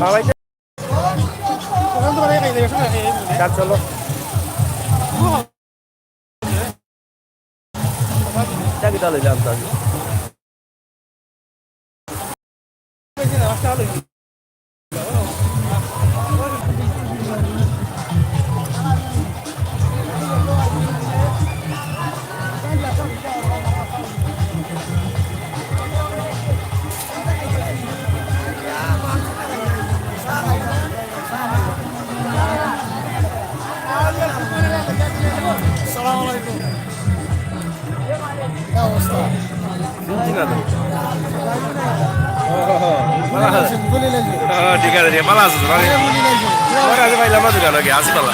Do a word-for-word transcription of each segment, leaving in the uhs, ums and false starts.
খাওয়াইতে। চলো। চা কিতা লইলাম তাহলে? আসসালামু আলাইকুম। কি অবস্থা? চিনছি না তো। ও, ও, ও, ভালো আছো? ও, ঠিক আছে, ঠিক আছে। ভালো আছো তো? ভালো আছো? ভালো আছি, ভাই, লম্বা দোকান, ওকে, আসি ভালো।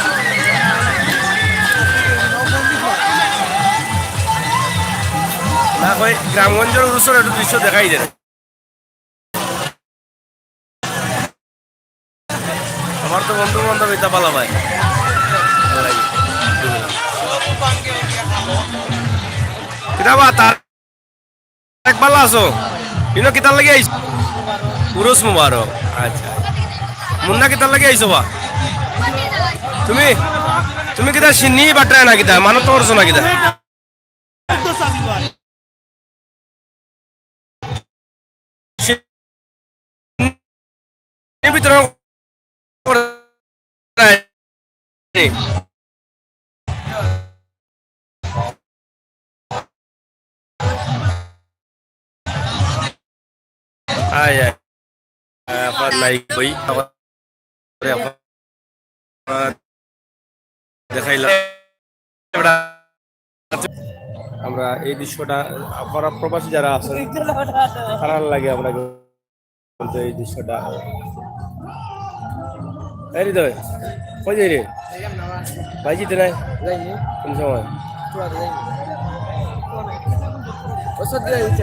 না, কই, গ্রামগঞ্জর উরুসর একটু দৃশ্য দেখাই দেন। আমার তো বন্ধু বান্ধব ইতা পালা ভাই। কিতা বা তার এক পালা আছো? ইনো কিতার লাগি আইছো? উরুস মুবারক। আচ্ছা। মুন্না কিতার লাগি আইছো বা? তুমি, তুমি কিতা শিন্নি বাটায় না কিতা? মানত তো করছো না কিতা? শিন্নি বিতরণ করে। আয়, আয়। আহ, আবার নাই কই, আবার, আবার দেখাইলাম। আমরা এই দৃশ্যটা, আপনারা প্রবাসী যারা আছেন, তারার লাগে আমরা কিন্তু এই দৃশ্যটা। এই হৃদয়, কই যাই রে? ভাই জিতে নাই? কোন সময়? ওষুধ দিয়ে দিচ্ছে।